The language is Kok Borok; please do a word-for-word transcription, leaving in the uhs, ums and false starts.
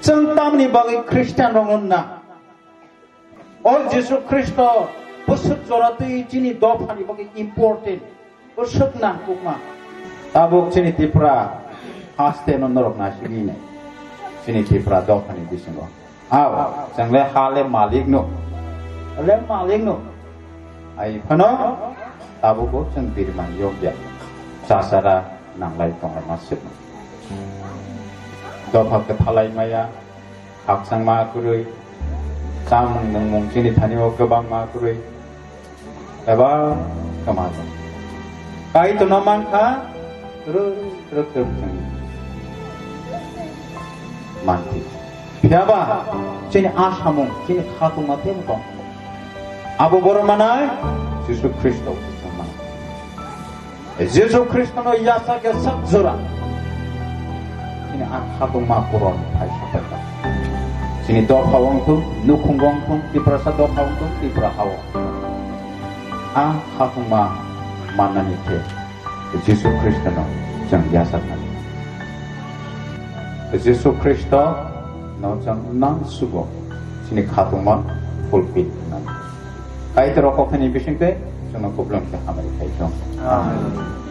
Chwng tamni bagwi Christian rok wngna? O Jisu Khristo bwswk jora twi chini dophani bagwi important. Bwswk nangkukma. Tabuk chini Tripura haste no norok naisingwi nai. Chini Tripura dophani bisingo. Aw, chwng le ha le malik no. Le malik no. Ai phano tabuk bo chwng birman yokya. Chasara nanglai tongo masuk. Dopha kwthalai maya. Khakchangma kwrwi, chamung nungmung chini thani o kwbangma kwrwi, eba kwmajakma. Kaitorno mankha, kwrwi, kwrwi, kwrwi chwng manthi. Phiyaba chini asamung, chini khatungma teibo tong. Abo borok manai Jisu Khristo chwng manai. Jisu Khristono yasa khe sak jora. Chini a khatungma puron phai sapai. Chini dopha wngthung, nukhung wngthung, Tiprasa dopha wngthung, Tripura hao. A khatungma mannani khe Jisu Khristono chwng yasa kha. Jisu Khristono chwng nang sugo chini khatungma fulfill khnani. Kaitor rok kokthani bisingtwi chwngno kuplung khe hamari khai thung. Amen.